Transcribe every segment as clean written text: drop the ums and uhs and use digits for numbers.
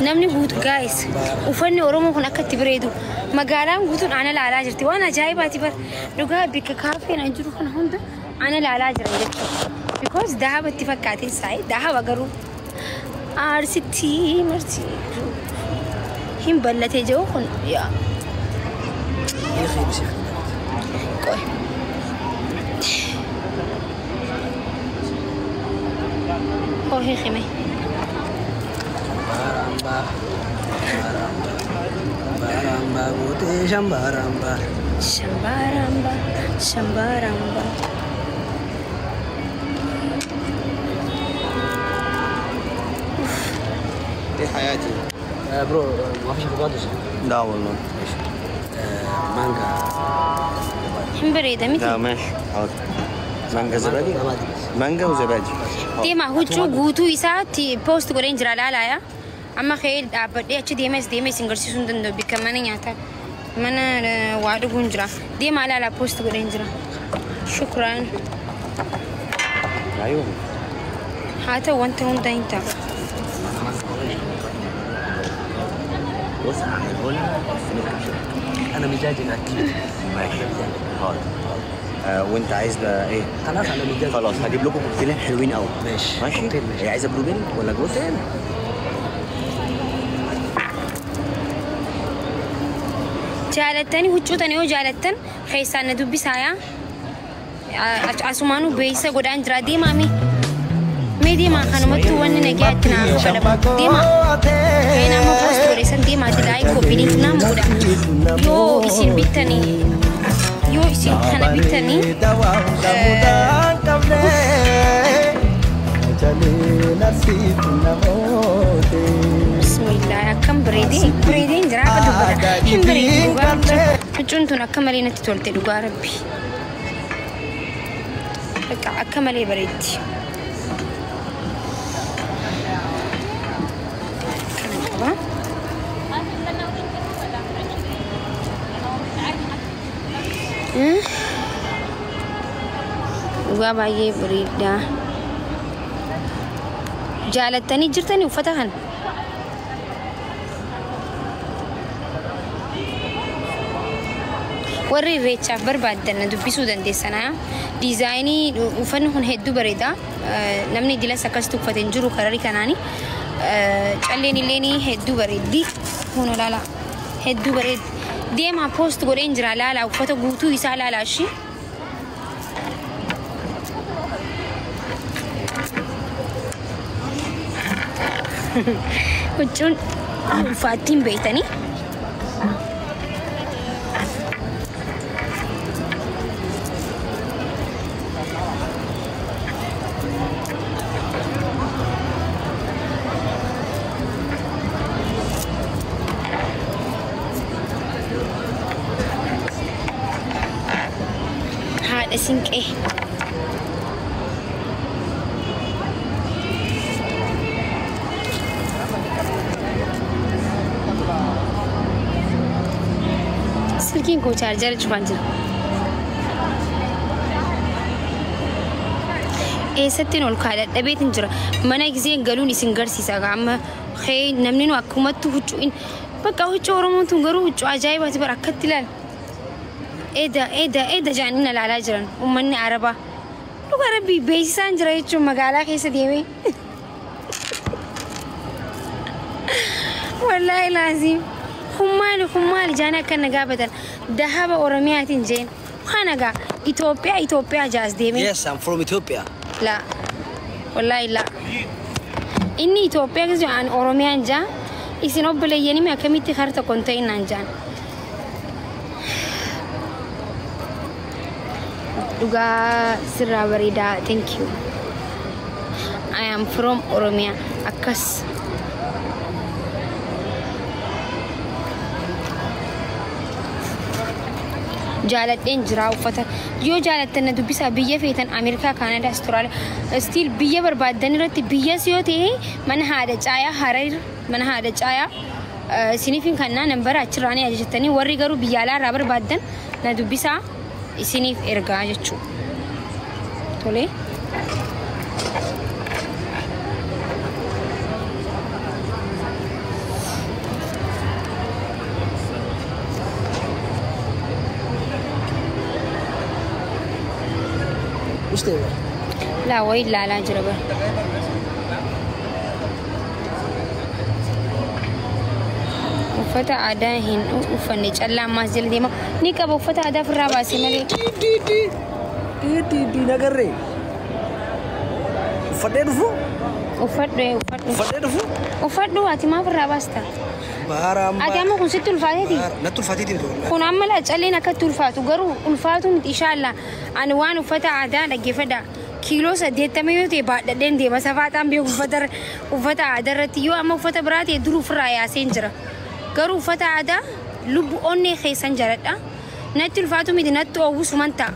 Namni guutu guys, uffanni Oromoo kun akka itti bareedu magaalaan guutuun ana laalaa jirti. Waan ajaa'ibaati bar. Dhugaa bikka kaafeen an jiru kana hunda ana laalaa jiran jechuudha. Because dahaba itti fakkaateen saa'e dahaba garuu aarsitti marti hin ballatee jiru kun yaa. Qoy. Hoo hiikime. Shambaramba. Shambaramba, shambaramba. ايه حياتي؟ Bro, ما فيش افوكادو صح؟ لا والله. ماشي. مانجا. Hin bareeda miti. لا ماشي حاضر. مانجا زبادي؟ زبادي بس. مانجا وزبادي. Deemaa huccuu guutuu isaatti post godheen jira laalaaya. Amma ka'ee dhaabbadhee achi deemees deemee isin garsiisuu hin danda'u bikka mana nyaataa mana waa dhuguun jira. Deemaa laalaa post godheen jira. Shukraan. ايوه. Haa ta'u wanta hunda hin ta'a. بص هنقول بس نركب شويه. انا مزاجي اكيد. ماشي حاضر. وانت عايز بقى ايه؟ خلاص انا مزاجي. خلاص هجيب لكم كوكتيلين حلوين قوي. ماشي. ماشي. كوكتيل ماشي. هي عايزه blueberry ولا جوز؟ Jaalattanii huccuu tana yoo jaalattan keessaan na dubbisaa. Asumaanuu beeksisa godhaan jira. Deemaa mee. Mee deemaa kanumattuu wanni nagaatti naaf kadhamu. Deemaa. Ka'ee nama post godhe san deemaa like copy link nama godha. Yoo isin bittanii yoo isin kana bittanii bismillah akkam bareedee bareedeen jira akka dubbata. Hin bareedee dhugaa huccuun tun akka malee natti tolte dhugaa rabbi. Bakka akka malee bareeddi. Kana qaba. Dhugaa baay'ee bareeda. Jaalattanii jirtanii uffata kana? Warri irreechaaf barbaaddan na dubbisuu dandeessanaa. Diizaayinii uffanni kun hedduu bareeda. Namni dilas akkasitti uffate hin jiru kararii kanaani. Calleen illee hedduu bareeddi. Kun laala hedduu bareeddi. Deemaa post godheen jira laala uffata guutuu isaa laala ishii. Huccuun ulfaattiin beektanii. Haadha sinqee. Silkiin koo chaarjara cufaan jira. Eessattiin ol kaa'e dadhabeetiin jira. Mana giseen galuun isin garsiisa amma namni nu akkumatti huccuu bakka huccuu Oromoon tun garuu huccuu ajaa'ibaati bara akkatti ilaala. Eda eda eda jaanii na ilaalaa jiran uummanni Arabaa. Dhugaa rabbii beeksisaan jira jechuun magaalaa keessa deemee. Wallaahi laaziim. Hummaali hummaali jaanii akka na gaafatan dahaba Oromiyaatiin jeen. Kana gaa Itoophiyaa Itoophiyaa jaas deemee. Yes, I'm from Ethiopia. La. Wallaahi la. Inni Itoophiyaa keessa jiru an Oromiyaan jaa. Isin obboleeyyanimi akkamitti kara tokko hin ta'in naan jaan. Dhugaa sirraa bareedaa. Thank you. I am from Oromia. Akkas. Jaaladheen jira uffata. Yoo jaalattan na dubbisaa biyya feetan Ameerikaa, Kaanadaa, Austraaliyaa, still biyya barbaaddan irratti biyyas yoo ta'e mana haadha caayaa Harar mana haadha caayaa isiniif kannaa nambara achirraa ni ajajattanii warri garuu biyya alaa irraa barbaaddan na dubbisaa isiniif ergaa jechuudha. Tolee. Ustee bara. Laa wayii ilaalaa jira bara. Uffata aadaa hin uffanne callaa ammaas jala deema. Ni qaba uffata aadaa ofirraa baasee malee. Di nagarree. Uffadhee dhufu? Uffadhu uffadhu. Uffadhee dhufu? Uffadhu ati maaf irraa baasta? Baara amma. Ati amma kun sitti ulfaateeti? Natti ulfaateeti miti wallahi. Kun amma laa calleen akkatti ulfaatu garuu ulfaatu miti inshaalla. Ani waan uffata aadaa dhaggeeffadha. Kiiloo 80 yoo ta'e baadhadheen deema safaaxaan beeku uffata aadaa irratti yoo amma uffata biraa ta'e dur ofirraa yaaseen jira. Garuu uffata aadaa lubbu onnee keessan jaladha. Natti ulfaatu miti natti oowwisuman ta'a.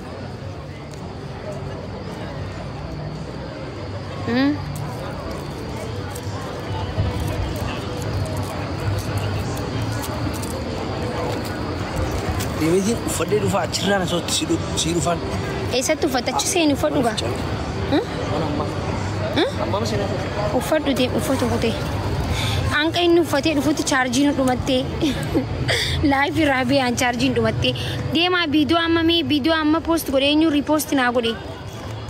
Deemeetiin uffadhee dhufa achirraan asootti si dhufan. Eessatti uffata achi seeni uffadhu gaa? Amma seenaa. Uffadhu deem uffatu kutee. Hanqa inni uffatee dhufutti chaarjiin dhumattee. Live irraa biyaan chaarjiin dhumattee. Deemaa viidiyoo amma mee viidiyoo amma post godhe eenyu repost naa godhe.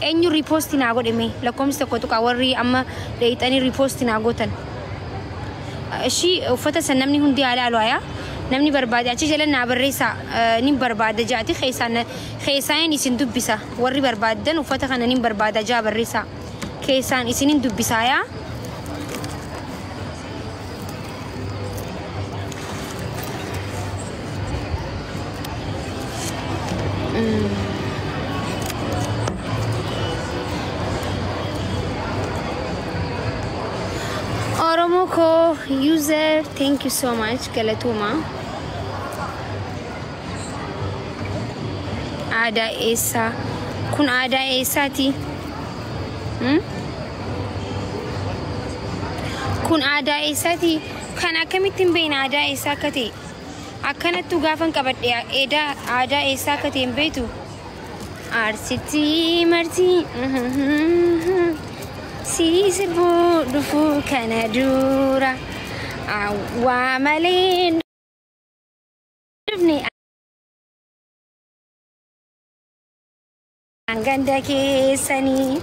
Eenyu repost naa godhe mee lakkoofsi tokko tuqaa warri amma dheeyxanii repost naa gootan. Ishii uffata san namni hundi haa ilaalu hayaa. Namni barbaade achi jala naa barreessaa ni barbaada jaati keessaan isin dubbisa warri barbaaddan uffata kana ni barbaada jaa barreessaa keessaan isinin dubbisaa yaa. Oromo koo user thank you so much galatuma. Aadaa eessaa? Kun aadaa eessaati? Kun aadaa eessaati? Kan akkamitti hin beekne aadaa eessaa akka ta'e? Akkanattuu gaafan qabadhe aadaa eessaa akka ta'e hin beektu? Arsitti marti si sirbuu dhufuu kana dura waa malee dhufne ganda keessanii.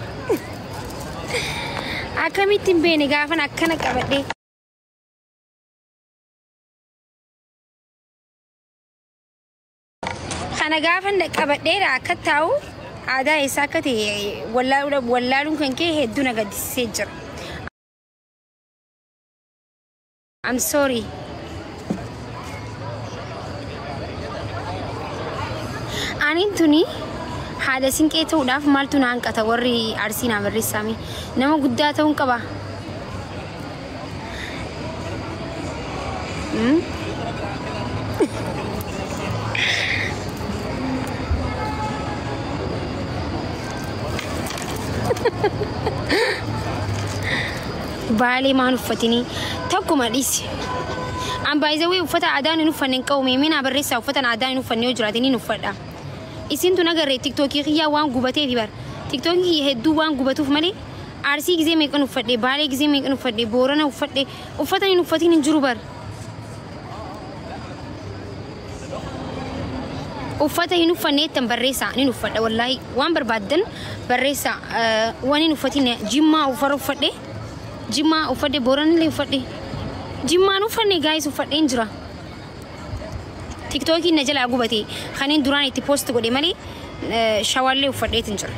Akkamitti hin beekne gaafan akkana qabadhe. Kana gaafan qabadheera akka taa'u aadaa eessaa akka ta'e wallaaluun kan kee hedduu na gaddisiisee jira. I'm sorry. Aniin tuni haadha sinqee ta'uudhaaf maaltu na hanqata warri arsii naa barreessaame. Nama guddaa ta'uun qaba. Baalee maan uffatini tokkuma dhiisi. An baay'ee uffata aadaa hin uffanne hin qabu meemee naa barreessaa uffata aadaa hin uffanne yoo jiraate ni uffadha. Isin tun agarree tiktookii kiyyaa waan gubateef bar. Tiktookii kiyya hedduu waan gubatuuf malee arsii gizee meeqan uffadhe baalee gizee meeqan uffadhe boorana uffadhe uffata hin uffatiin hin jiru bar. Uffata hin uffanne ittiin barreessaa ni uffadha wallaahi waan barbaaddan barreessaa waan hin uffatiin jimmaa uffara uffadhe jimmaa uffadhe booranillee uffadhe jimmaan uffanne gaayis uffadhe hin jira. Tiktookiin na jalaa gubate kanneen duraan itti post godhe malee shawaallee uffadheetin jira.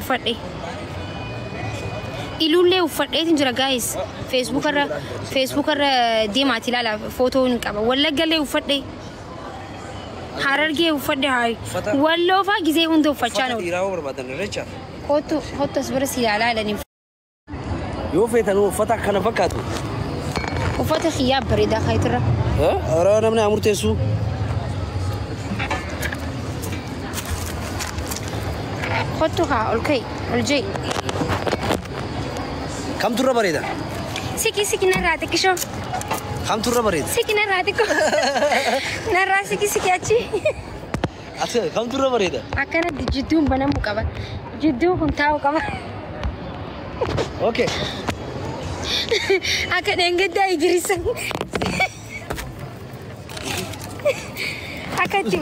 Uffadhe. Iluullee uffadheetin jira gaayis. Feesbuukarra deemaati ilaala footoo hin qaba. Wallaggallee uffadhe. Harargee uffadhe haayi. Walloo fa'aa gizee hunda uffachaa Uffata oolu. dhiiraa yoo barbaadan irreecha. Kottu kottu as bira si ilaalaa ilaalanii. Yoo feetan uffata akkana fakkaatu. Uffata kiyyaa bareedaa kaayitirra. Hora namni haa murteessu. Kottu haa ol ka'i ol je'i. Kamtu irra bareeda? Siki siki narraa xiqqishoo. Kamtu irra bareeda? Siki narraa xiqqoo. Narraa siki siki achi. Ati kamtu irra bareeda? Akkanatti jidduun banamuu qaba. Jidduun kun taa'uu qaba. Okay. Akka dheengaddaa Idrisa. Akka itti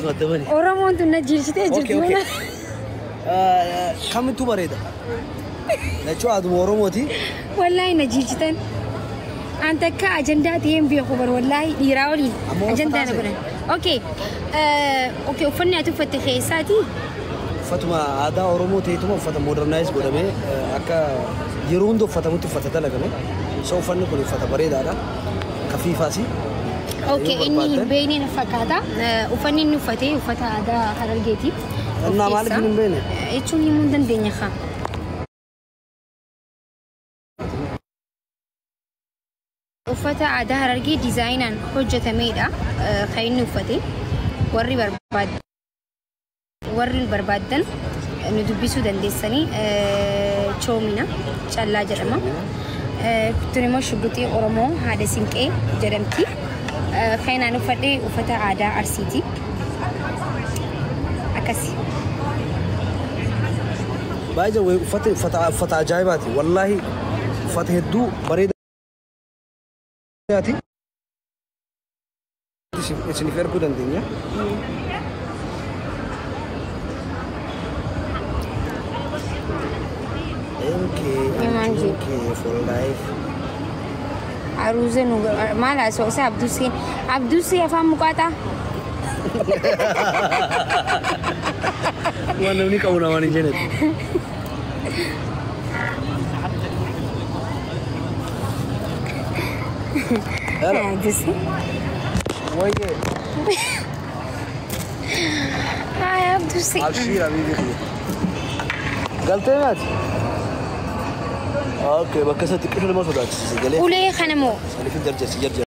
Oromoon tun na jiilchitee jirti. Okay, okay. Kamittuu bareeda. Lachuu aaduma Oromooti. Wallaahi na jiijitan. An takka ajandaa ta'ee hin beeku bar wallaahi dhiiraa waliin Ammoo ajandaa na uffata godhan. Okay. Okay, uffanni ati uffatte keessaati. Uffatuma aadaa Oromoo ta'etuma uffata modernize godhamee akka yeroo hunda uffatamutti uffata dalagame. So uffanni kun uffata bareedaadha. Kafiifaasi. Okay, inni hin beekne na fakkaata. Uffanni inni uffate uffata aadaa Harargeeti. Innaa maaliif hin beekne? Jechuun himuu hin dandeenya kaa. Uffata aadaa Harargee diizaayinaan hojjetamedha. Kan inni uffate warri barbaaddan nu dubbisuu dandeessanii Choomina Callaa jedhama. Tun immoo shugguxii Oromoo haadha Sinqee jedhamti. Kan inni uffadhe uffata aadaa Arsiiti. Akkasi. Baay'ee uffata uffata uffata ajaa'ibaati. Wallaahi uffata hedduu bareedaati. Isiniif erguu dandeenya. MK Himaan jiru. MK for life. Aruuza nu maal haasa'u isa Abduuseen. Abduusee afaan muqaaxaa. Waan namni qabu namaan hin jennetti. Abduusee. Wayyee. Haay Abduusee. Abshiir habiibi kiyya. Galtee nyaati? Okay, bakka isa xiqqishu nama sodaachisa galee. Ulee kana moo Saniif hin jarjarsi jarjar.